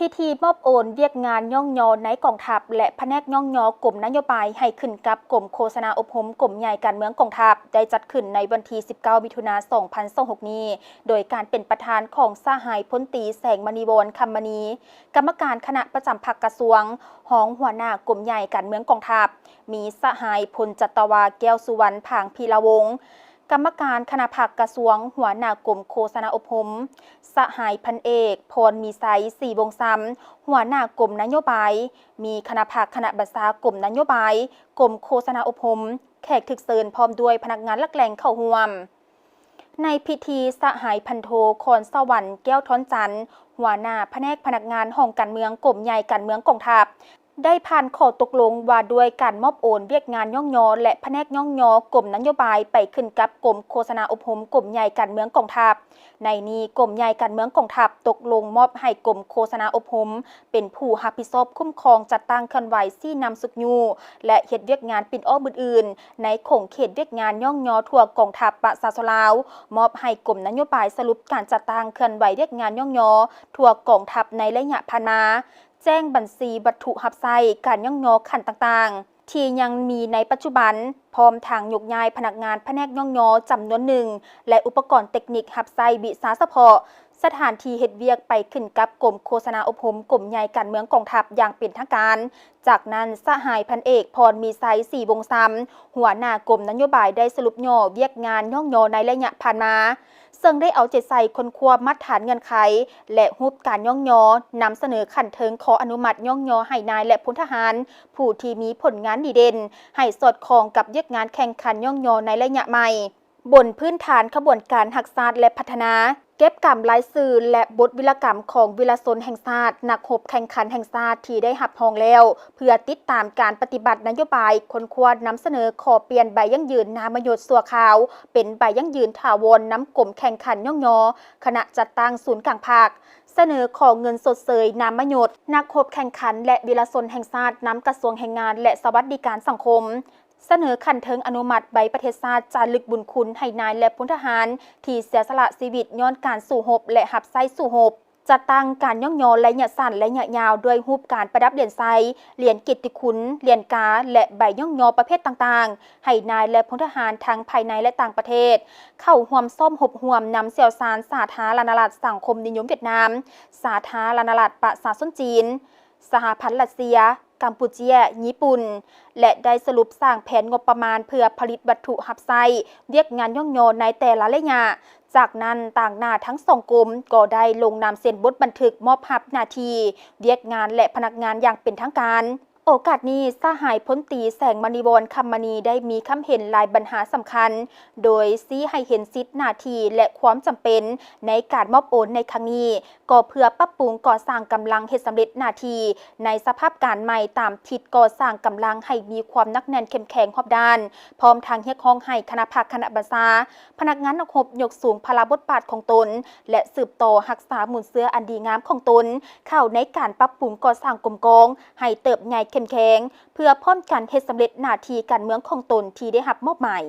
ພິທີມອບໂອນວຽກງານຍ້ອງຍໍໃນກອງທັບ ແລະ ພະແນກຍ້ອງຍໍກົມນະໂຍບາຍໃຫ້ຂຶ້ນກັບກົມໂຄສະນາອົບຮົມກົມໃຫຍ່ການເມືອງກອງທັບ ໄດ້ຈັດຂຶ້ນໃນວັນທີສິບເກົ້າ ມິຖຸນາ ສອງພັນຊາວຫົກນີ້ ໂດຍການເປັນປະທານຂອງສະຫາຍພົນຕີ ແສງມະນີວອນ ຄຳມະນີ ກຳມະການຄະນະປະຈຳພັກກະຊວງ, ຮອງຫົວໜ້າກົມໃຫຍ່ການເມືອງກອງທັບ, ມີສະຫາຍພົນຈັດຕະວາ ແກ້ວສຸວັນ ຜາງພີລາວົງ ກຳມະການຄະນະພັກກະຊວງ, ຫົວໜ້າກົມໂຄສະນາອົບຮົມ, ສະຫາຍພັນເອກ ພອນມີໄຊ ສີວົງຊຳ ຫົວໜ້າກົມນະໂຍບາຍ, ມີຄະນະພັກຄະນະບັນຊາກົມນະໂຍບາຍ, ກົມໂຄສະນາອົບຮົມ, ແຂກຖືກເຊີນ ພ້ອມດ້ວຍພະນັກງານຫຼັກແຫຼ່ງເຂົ້າຮ່ວມ. ໃນພິທີ ສະຫາຍພັນໂທ ຄອນສະຫວັນ ແກ້ວທອນຈັນ ຫົວໜ້າພະແນກພະນັກງານຫ້ອງການເມືອງກົມໃຫຍ່ການເມືອງກອງທັບ ໄດ້ຜ່ານຂໍ້ຕົກລົງວ່າດ້ວຍການມອບໂອນວຽກງານຍ້ອງຍໍ ແລະ ພະແນກຍ້ອງຍໍກົມນະໂຍບາຍໄປຂຶ້ນກັບກົມໂຄສະນາອົບຮົມກົມໃຫຍ່ການເມືອງກອງທັບ. ໃນນີ້ ກົມໃຫຍ່ການເມືອງກອງທັບຕົກລົງມອບໃຫ້ກົມໂຄສະນາອົບຮົມ ເປັນຜູ້ຮັບຜິດຊອບຄຸ້ມຄອງ, ຈັດຕັ້ງ, ເຄື່ອນໄຫວ, ຊີ້ນຳ, ຊຸກຍູ້ ແລະ ເຮັດວຽກງານປິ່ນອ້ອມອື່ນໆ ໃນຂົງເຂດວຽກງານຍ້ອງຍໍທົ່ວກອງທັບປະຊາຊົນລາວ, ມອບໃຫ້ກົມນະໂຍບາຍສະຫຼຸບການຈັດຕັ້ງເຄື່ອນໄຫວວຽກງານຍ້ອງຍໍທົ່ວກອງທັບໃນໄລຍະຜ່ານມາ, ແຈ້ງບັນຊີວັດຖຸຮັບໃຊ້ການຍ້ອງຍໍຂັ້ນຕ່າງໆ ທີ່ຍັງມີໃນປັດຈຸບັນ, ພ້ອມທັງຍົກຍ້າຍພະນັກງານພະແນກຍ້ອງຍໍຈຳນວນໜຶ່ງ ແລະ ອຸປະກອນເຕັກນິກຮັບໃຊ້ວິຊາສະເພາະ, ສະຖານທີ່ເຮັດວຽກໄປຂຶ້ນກັບກົມໂຄສະນາອົບຮົມກົມໃຫຍ່ການເມືອງກອງທັບຢ່າງເປັນທາງການ. ຈາກນັ້ນ ສະຫາຍພັນເອກ ພອນມີໄຊ ສີວົງຊຳ ຫົວໜ້າກົມນະໂຍບາຍໄດ້ສະຫຼຸບຫຍໍ້ວຽກງານຍ້ອງຍໍໃນໄລຍະຜ່ານມາ, ເຊິ່ງໄດ້ເອົາໃຈໃສ່ຄົ້ນຄວ້າມາດຖານເງື່ອນໄຂ ແລະ ຮູບການຍ້ອງຍໍ, ນຳສະເໜີຂັ້ນເທິງຂໍອະນຸມັດຍ້ອງຍໍໃຫ້ນາຍ ແລະ ພົນທະຫານ ຜູ້ທີ່ມີຜົນງານດີເດັ່ນ ໃຫ້ສອດຄ່ອງກັບວຽກງານແຂ່ງຂັນຍ້ອງຍໍໃນໄລຍະໃໝ່, ບົນພື້ນຖານຂະບວນການຮັກຊາດ ແລະ ພັດທະນາ, ເກັບກຳລາຍຊື່ ແລະ ບົດວິລະກຳຂອງວິລະຊົນແຫ່ງຊາດ, ນັກຮົບແຂ່ງຂັນແຫ່ງຊາດທີ່ໄດ້ຮັບຮອງແລ້ວ, ເພື່ອຕິດຕາມການປະຕິບັດນະໂຍບາຍ, ຄົ້ນຄວ້ານຳສະເໜີຂໍປ່ຽນໃບຢັ້ງຢືນນາມະຍົດຊົ່ວຄາວ ເປັນໃບຢັ້ງຢືນຖາວອນນຳກົມແຂ່ງຂັນຍ້ອງຍໍຄະນະຈັດຕັ້ງສູນກາງພັກ, ສະເໜີຂໍເງິນຊົດເຊີຍນາມະຍົດນັກຮົບແຂ່ງຂັນ ແລະ ວິລະຊົນແຫ່ງຊາດນຳກະຊວງແຮງງານ ແລະ ສະຫວັດດີການສັງຄົມ, ສະເໜີຂັ້ນເທິງອະນຸມັດໃບປະເທດຊາດຈາລຶກບຸນຄຸນໃຫ້ນາຍ ແລະ ພົນທະຫານທີ່ເສຍສະຫຼະຊີວິດຍ້ອນການສູ້ຮົບ ແລະ ຮັບໃຊ້ສູ້ຮົບ, ຈັດຕັ້ງການຍ້ອງຍໍໄລຍະສັ້ນໄລຍະຍາວດ້ວຍຮູບການປະດັບຫຼຽນໄຊ, ຫຼຽນກິດຕິຄຸນ, ຫຼຽນກາ ແລະ ໃບຍ້ອງຍໍປະເພດຕ່າງໆ ໃຫ້ນາຍ ແລະ ພົນທະຫານທັງພາຍໃນ ແລະ ຕ່າງປະເທດ ເຂົ້າຮ່ວມຊ້ອມຮົບຮ່ວມນຳຊ່ຽວຊານສາທາລະນະລັດສັງຄົມນິຍົມຫວຽດນາມ, ສາທາລະນະລັດປະຊາຊົນຈີນ, ສະຫະພັນລັດເຊຍ, ກຳປູເຈຍ, ຍີ່ປຸ່ນ ແລະ ໄດ້ສະຫຼຸບສ້າງແຜນງົບປະມານເພື່ອຜະລິດວັດຖຸຮັບໃຊ້ວຽກງານຍ້ອງຍໍໃນແຕ່ລະໄລຍະ. ຈາກນັ້ນ ຕາງໜ້າທັງສອງກົມກໍໄດ້ລົງນາມເຊັນບົດບັນທຶກມອບຮັບໜ້າທີ່ວຽກງານ ແລະ ພະນັກງານຢ່າງເປັນທາງການ. ໂອກາດນີ້ ສະຫາຍພົນຕີ ແສງມະນີວອນ ຄຳມະນີ ໄດ້ມີຄຳເຫັນຫຼາຍບັນຫາສຳຄັນ ໂດຍຊີ້ໃຫ້ເຫັນສິດ, ໜ້າທີ່ ແລະ ຄວາມຈຳເປັນໃນການມອບໂອນໃນຄັ້ງນີ້ ກໍເພື່ອປັບປຸງກໍ່ສ້າງກຳລັງເຮັດສຳເລັດໜ້າທີ່ໃນສະພາບການໃໝ່ ຕາມທິດກໍ່ສ້າງກຳລັງໃຫ້ມີຄວາມໜັກແໜ້ນເຂັ້ມແຂງຮອບດ້ານ, ພ້ອມທັງຮຽກຮ້ອງໃຫ້ຄະນະພັກຄະນະບັນຊາ, ພະນັກງານນັກຮົບຍົກສູງພາລະບົດບາດຂອງຕົນ ແລະ ສືບຕໍ່ຮັກສາມູນເຊື້ອອັນດີງາມຂອງຕົນເຂົ້າໃນການປັບປຸງກໍ່ສ້າງກົມກອງໃຫ້ເຕີບໃຫຍ່ເຂັ້ມແຂງ ເພື່ອພ້ອມກັນເຮັດສຳເລັດໜ້າທີ່ການເມືອງຂອງຕົນທີ່ໄດ້ຮັບມອບໝາຍ.